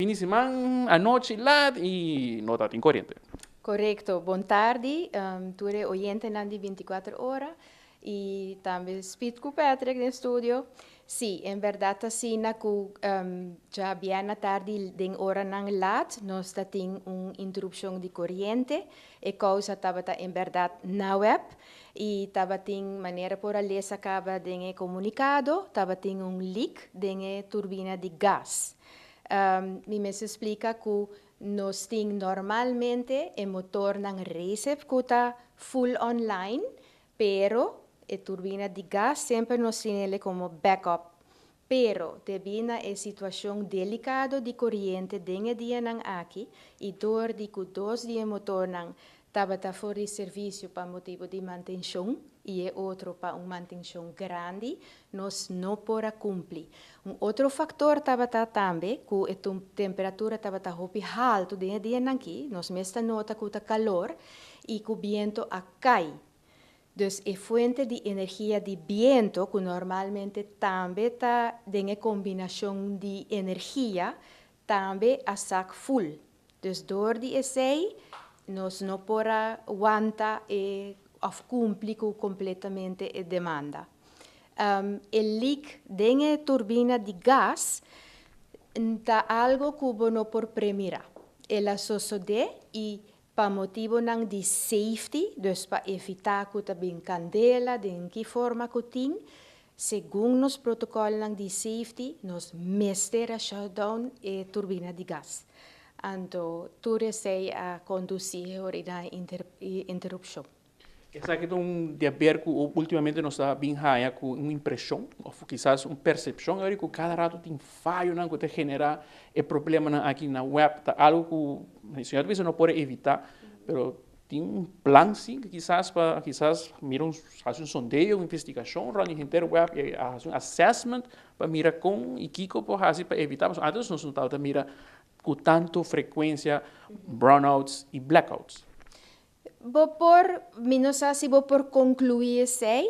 Fin di siman, anochi laat y no tabatin coriente. Correcto. Bon tardi, tur oyentenan di 24 Ora y tambe Speed cu Patrick den studio. Si, en berdad asina cu diabierna tardi den oranan laat nos tin un interupcion di coriente. E causa tabata en berdad na WEB y tabatin, manera por a lesa caba den comunicado, tabatin un leak den turbina di gas. Mi mester splica cu nos tin normalmente e motornan recip cu ta full online, pero e turbina di gas semper nos tin como backup. Pero, debi na e situacion delicado di coriente den e dianan aki, y door di cu dos di e motornan tabata for di servicio pa motibo di mantencion y e otro pa un mantencion grandi, nos no por a cumpli. Un otro factor tabata tambe cu e temperatura tabata hopi halto den e dianan aki, nos mes ta nota cu ta calor y cu biento a cay. Dus e fuente di energia di biento, cu normalmente tambe ta den combinacion di energia, tambe a sak full. Dus door di esey, nos no por a wanta e of cumpli completamente e demanda. E leak den turbina di gas ta algo cu no por premira. El a sucede y pa motibonan di safety, dus pa evita cu ta bin candela, den ki forma cu tin, segun nos protocol di safety, nos mester a shutdown e turbina di gas. Anto, tur esey a conduci na interupcion. Esaki ta un di aber cu ultimamente nos ta bin haya cu un impresion, of kisas un percepcion, cu cada rato tin fayonan cu ta genera e problemanan aki na WEB. Ta algo cu señor bisa no por evita, pero tin un plan si, kisas pa kisas mira un haci un sondeo, un investigacion rond henter WEB y haci un assessment pa mira con y kico por haci pa evita. Antes nos no tabata mira cu tanto frecuencia brownouts y blackouts. Bo por, mi no sa si bo por conclui esey,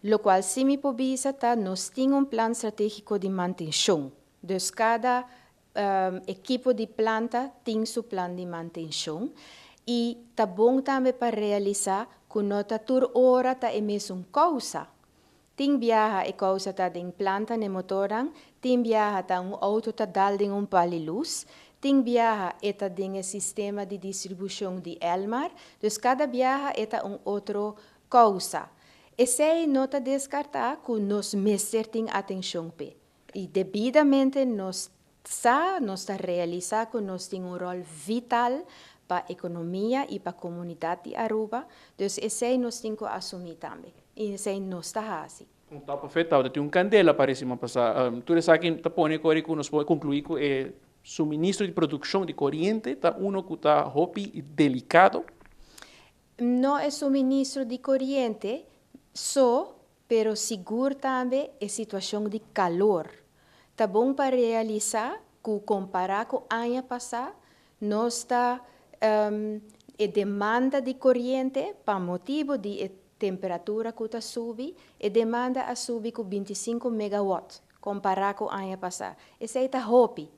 locual si mi por bisa ta nos tin un plan strategico di mantencion. Dus cada ekipo di planta tin su plan di mantencion y ta bon tambe pa realisa cu no ta tur ora ta e mesun causa. Tin biaha e causa ta den planta den motornan, tin biaha ta un auto ta dal den un pal'i luz, tin biaha e ta den e sistema di distribucion di Elmar, dus cada biaha e ta un otro causa. Esey no ta descarta cu nos mester tin atencion p'e. Y debidamente nos sa, nos ta realisa cu nos tin un rol vital pa economia y pa comunidad di Aruba, dus esey nos tin cu asumi tambe. Y esey nos ta haci. Un top afetado, tin un candela parece siman pasa. Tur esaki ta pone cu nos por conclui cu e suministro di produccion di coriente ta uno cu ta hopi delicado. No e suministro di coriente so, pero sigur tambe e situacion di calor. Ta bon pa realisa cu compara cu aña pasa, nos ta e demanda di coriente pa motibo di e temperatura cu ta subi, e demanda a subi cu 25 megawatt, compara cu aña pasa. Esey ta hopi.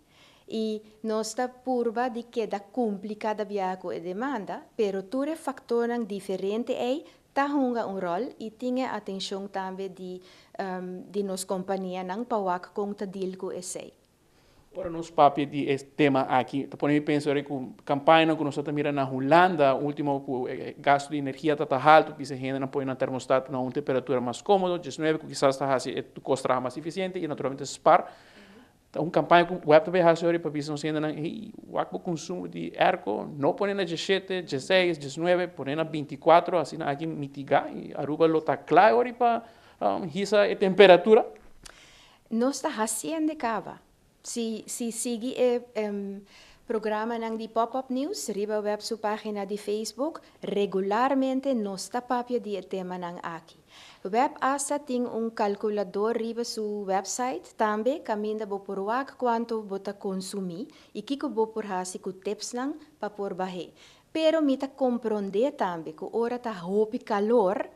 Y nos ta purba di keda cumpli cada biaha cu e demanda, pero tur e factornan diferente ey ta hunga un rol y tin atencion tambe di nos companianan pa wak con ta deal cu esey. Ora nos papia di e tema aki, ta pone mi pensa cu campaña cu nos ta mira na Hulanda, ultimo cu gasto di energia ta halto, bisa hende nan pone na termostaat na un temperatura mas comodo, 19, cu kisas ta haci e cos traha mas eficiente y naturalmente spaar. Ta un campaña cu WEB tambe haci pa bisa nos hende nan, hey, wak bo consumo di airco, no pone na 17, 16, 19, pone na 24, asina aki mitiga y Aruba lo ta cla ori pa hisa e temperatura. Nos ta haciendo caba. Si, si sigui e programanan di Pop-up News, riba WEB su pagina di Facebook, regularmente nos ta papia di e temanan aki. WEB hasta tin un calculador riba su website tambe, caminda bo por wak cuanto bo ta consumi y kico bo por haci cu tipsnan pa por bahe. Pero mi ta compronde tambe cu ora ta hopi calor,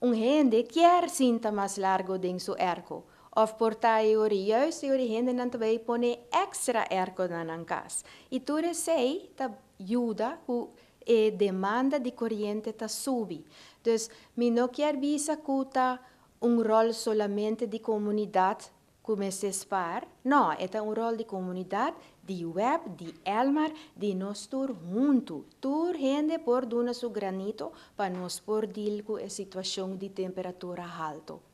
un hende kier sinta mas largo den su airco. Of por ta ori juist ori hendenan ta bay pone extra airco na nan cas. Y tur esey ta yuda cu e demanda di coriente ta subi. Dus mi no kier bisa cu ta un rol solamente di comunidad cu mester spaar. No, e ta un rol di comunidad, di WEB, di Elmar, di nos tur hunto. Tur hende por duna su granito pa nos por deal cu e situacion di temperatura halto.